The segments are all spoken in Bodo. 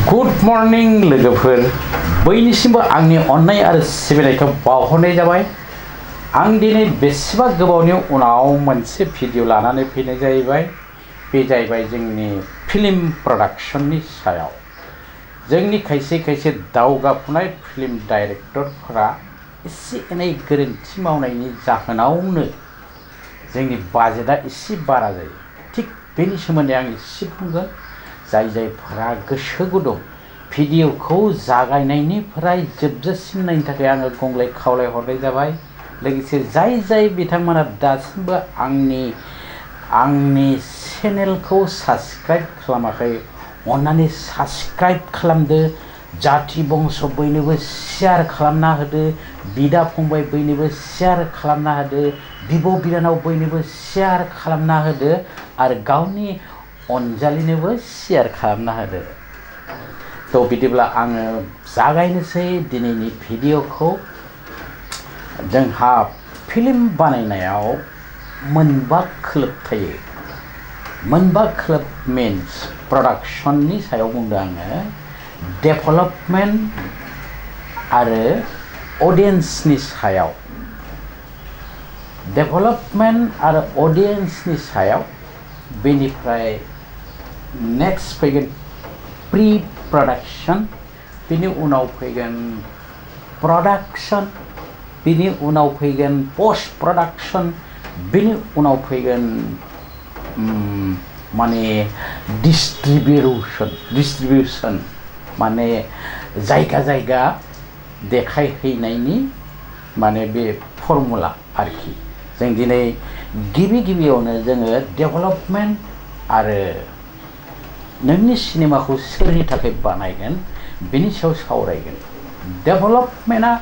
गुड मर्निं लोगोफोर बयनिसिमबो आंनि अननाय आरो सिबिनायखौ बावहरनाय जाबाय। आं दिनै बेसेबा गोबावनि उनाव मोनसे भिडिअ लानानै फैनाय जाहैबाय। बे जाहैबाय जोंनि फिल्म प्रडाक्शननि सायाव। जोंनि खायसे खायसे दावगाफुनाय फिल्म डाइरेक्टरफोरा एसे एनै गोरोन्थि मावनायनि जाहोनावनो जोंनि बाजेटआ एसे बारा जायो। थिग बेनि सोमोन्दै आं एसे बुंगोन। जायफोरा गोसो गुदुं भिडिअखौ जागायनायनिफ्राय जोबजासिम नायनो थाखाय आङो गंग्लाय खावलायहरनाय जाबाय। लोगोसे जाय बिथांमोना दासिमबो आंनि चेनेलखौ साबस्क्राइब खालामाखै अन्नानै साबस्क्राइब खालामदो। जाथि बंश बयनोबो शेयार खालामना होदो। बिदा फंबाय बयनोबो शेयार खालामना होदो। बिब' बिनानाव बयनोबो शेयार खालामना होदो आरो गावनि अनजालिनोबो शेयार खालामना होदो। थ' बिदिब्ला आङो जागायनोसै दिनैनि भिडिअखौ। जोंहा फिल्म बानायनायाव मोनबा खोलोब थायो। मोनबा खोलोब मिन्स प्रडाक्शननि सायाव बुंदों आङो। डेभेलपमेन्ट आरो अडियन्सनि सायाव। डेभेलपमेन्ट आरो अडियन्सनि सायाव। बेनिफ्राय नेक्स्ट फैगोन प्रि प्रडाक्शन, बिनि उनाव फैगोन प्रडाक्शन, बिनि उनाव फैगोन पोस्ट प्रडाक्शन, बिनि उनाव फैगोन माने डिस्ट्रिबिउशन माने जायगा देखायहैनायनि माने बे फर्मुला आरोखि। जों दिनै गिबियावनो जोङो डेभेलपमेन्ट आरो नोंनि सिनेमाखौ सोरनि थाखाय बानायगोन बेनि सायाव सावरायगोन। डेभेलपमेन्टआ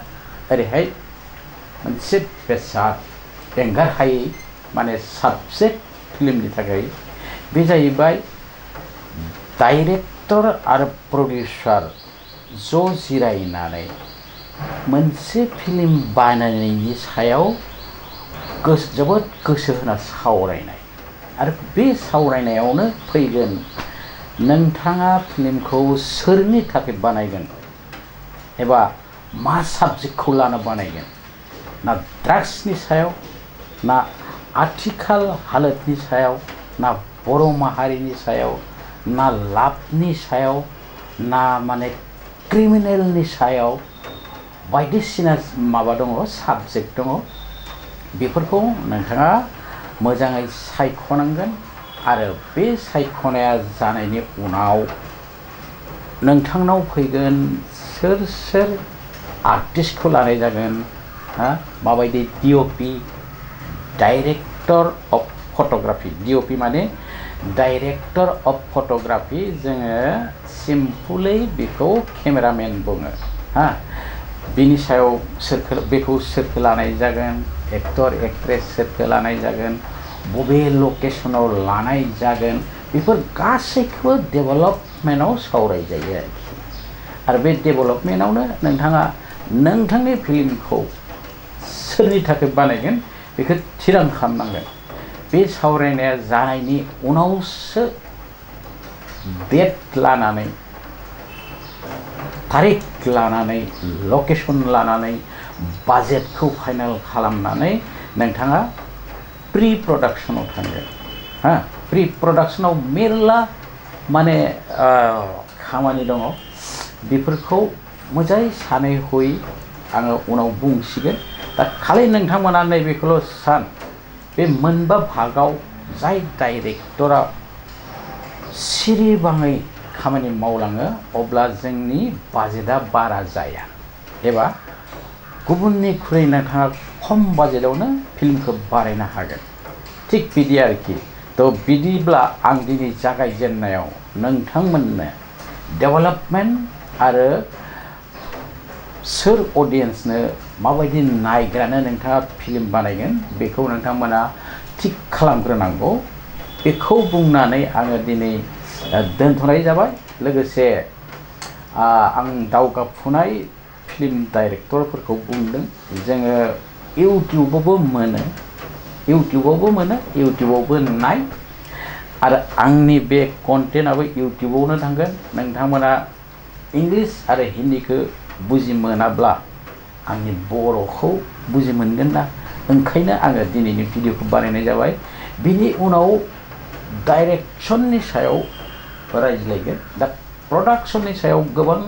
ओरैहाय मोनसे बेसाद एंगार हायै माने साबजेक्ट फिल्मनि थाखाय। बे जाहैबाय डाइरेक्टर आरो प्रडिउसार ज' जिरायनानै मोनसे फिल्म बानायनायनि सायाव जोबोद गोसो होना सावरायनाय। आरो बे सावरायनायावनो फैगोन नोंथाङा फिल्मखौ सोरनि थाखाय बानायगोन एबा मा साबजेक्टखौ लाना बानायगोन। ना ड्राग्सनि सायाव, ना आथिखाल हालोदनि सायाव, ना बर' माहारिनि सायाव, ना लाभनि सायाव, ना माने क्रिमिनेलनि सायाव। बायदिसिना माबा दङ, साबजेक्ट दङ। बेफोरखौ नोंथाङा मोजाङै सायख'नांगोन। आरो बे सायख'नाया जानायनि उनाव नोंथांनाव फैगोन सोर आर्टिस्टखौ लानाय जागोन, माबायदि DOP director of photography. DOP माने डाइरेक्टर अफ फट'ग्राफि। जोङो सिम्पलै बेखौ केमेरामेन बुङो। बिनि सायाव बेखौ सोरखौ लानाय जागोन, एक्टर एक्ट्रेस सोरखौ लानाय जागोन, बबे लकेसनाव लानाय जागोन, बेफोर गासैखौबो डेभेलपमेन्टआव सावरायजायो आरोखि। आरो बे डेभेलपमेन्टआवनो नोंथाङा नोंथांनि फिल्मखौ सोरनि थाखाय बानायगोन बेखौ थिरां खालामनांगोन। बे सावरायनाया जानायनि उनावसो डेट लानानै, तारिख लानानै, लकेसन लानानै, बाजेटखौ फाइनाल खालामनानै नोंथाङा प्रि प्रडाक्शनाव थांगोन। प्रि प्रडाक्शनाव मेरला माने खामानि दङ। बेफोरखौ मोजाङै सानै हयै आङो उनाव बुंसिगोन। दा खालि नोंथांमोना नैबेखौल' सान, बे मोनबा भागाव जाय डाइरेक्टरा सिरिबाङै खामानि मावलाङो अब्ला जोंनि बाजेटआ बारा जाया एबा गुबुननिख्रुइ नोंथाङा खम बाजेटावनो फिल्मखौ बानायनो हागोन। थिग बिदि आरोखि। थ' बिदिब्ला आं दिनै जागायजेननायाव नोंथांमोननो डेभेलपमेन्ट आरो सोर अडियन्सनो माबायदि नायग्रानो नोंथाङा फिल्म बानायगोन बेखौ नोंथांमोना थिग खालामग्रोनांगौ। बेखौ बुंनानै आङो दिनै दोनथ'नाय जाबाय। लोगोसे आं दावगाफुनाय फिल्म डाइरेक्टरफोरखौ बुंदों। जोङो इउटिउबावबो नाय आरो आंनि बे कन्टेन्टआबो इउटिउबावनो थांगोन। नोंथांमोना इंलिस आरो हिन्दीखौ बुजि मोनाब्ला आंनि बर'खौ बुजि मोनगोन ना ओंखायनो आङो दिनैनि भिडिअखौ बानायनाय जाबाय बिनि उनाव डाइरेक्शननि सायाव रायज्लायगोन दा प्रडाक्शननि सायाव गोबां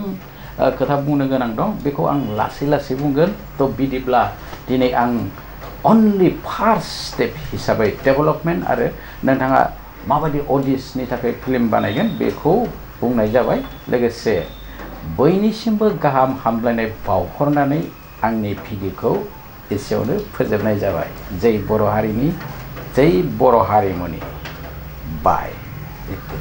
खोथा बुंनो गोनां दं बेखौ आं लासै लासै बुंगोन थ' बिदिब्ला दिनै आं अनलि फार्स्ट स्टेप हिसाबै डेभेलपमेन्ट आरो नोंथाङा माबायदि अडियन्सनि थाखाय फिल्म बानायगोन बेखौ बुंनाय जाबाय लोगोसे बयनिसिमबो गाहाम हामलायनाय बावहरनानै आंनि भिडिअखौ एसेयावनो फोजोबनाय जाबाय जै बर' हारिनि जै बर' हारिमुनि बाय।